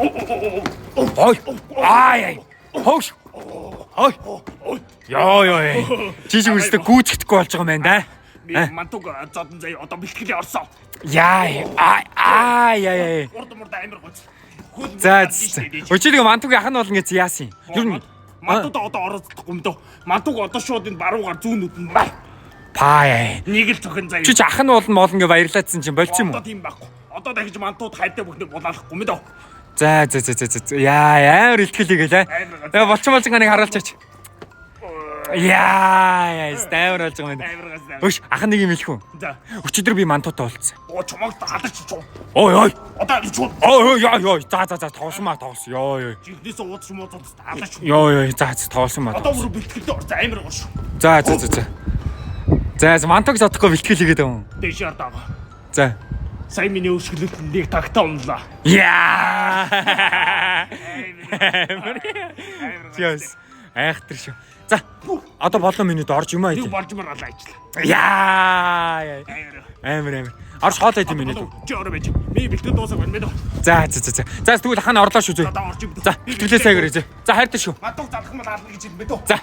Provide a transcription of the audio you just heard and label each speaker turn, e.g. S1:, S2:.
S1: Ой. Ай ай. Хөөш. Ой. Йоо ёо. Чи шиг үстэй гүйцэтгэхгүй болж байгаа юм байна да.
S2: Би мантуг зодон заяа, одоо бэлтгэлээ орсон.
S1: Яа. Ай ай яа.
S2: Урд мурд амар гоц.
S1: За. Өчигдөр мантугийн ах нь болно гэж яасан юм? Ер нь
S2: мантууд одоо оролцохгүй юм дөө. Мантуг одоо шууд энэ баруугаар зүүнүүд нь бай.
S1: Паа.
S2: Нэг л цохин заяа.
S1: Чи ч ах нь болно молно гэж баярлаадсан чинь болчих юм
S2: Одоо
S1: уу?
S2: тийм байхгүй. Одоо дахиж мантууд хайртай бүхнийг булаалахгүй юм дөө.
S1: За за за за за. Яа, амар илтгэл хийгээл аа. Тэгээ болчин болчин ганыг харуулчаач. Яа, яа, амар болж байгаа юм байна.
S2: Амар газ.
S1: Өш, ах нэг юм хэлэх үү?
S2: За.
S1: Өчигдөр би мантуутай уулзсан.
S2: Оо, чамаг даалж чуу.
S1: Ой ой.
S2: Одоо чуу.
S1: Ой ой яа ёо. За за за, тоглосон маа тоглосон. Ёо ёо.
S2: Жинхнээсээ ууц мууц даалж чуу.
S1: Ёо ёо, за за, тоглосон маа.
S2: Одоо бүр бэлтгэлдээ орсон, амар гош.
S1: За за за за. За за, мантууг зодохгүй бэлтгэл хийгээд байгаа юм.
S2: Дэшээ даага.
S1: За.
S2: Сая миний өшгөлөлт нэг тагтаа унлаа.
S1: Яа. Амар. Яс. Айхтар шүү. За. Одоо болон минут орж юм аа.
S2: Нэг болжмор алаа ажиллаа.
S1: Яа.
S2: Амар.
S1: Амар амар. Орж хоол идэх минут.
S2: Чи ороо байж. Миний бэлтгэл дуусах байна мэдээ.
S1: За за за за. За, тэгвэл хана орлоо шүү зөө.
S2: Одоо орж юм.
S1: За, бэлтгэлээ сайгаар зөө. За, хайртай шүү.
S2: Мантуг залах юм ална гэж хэлмээ дөө.
S1: За.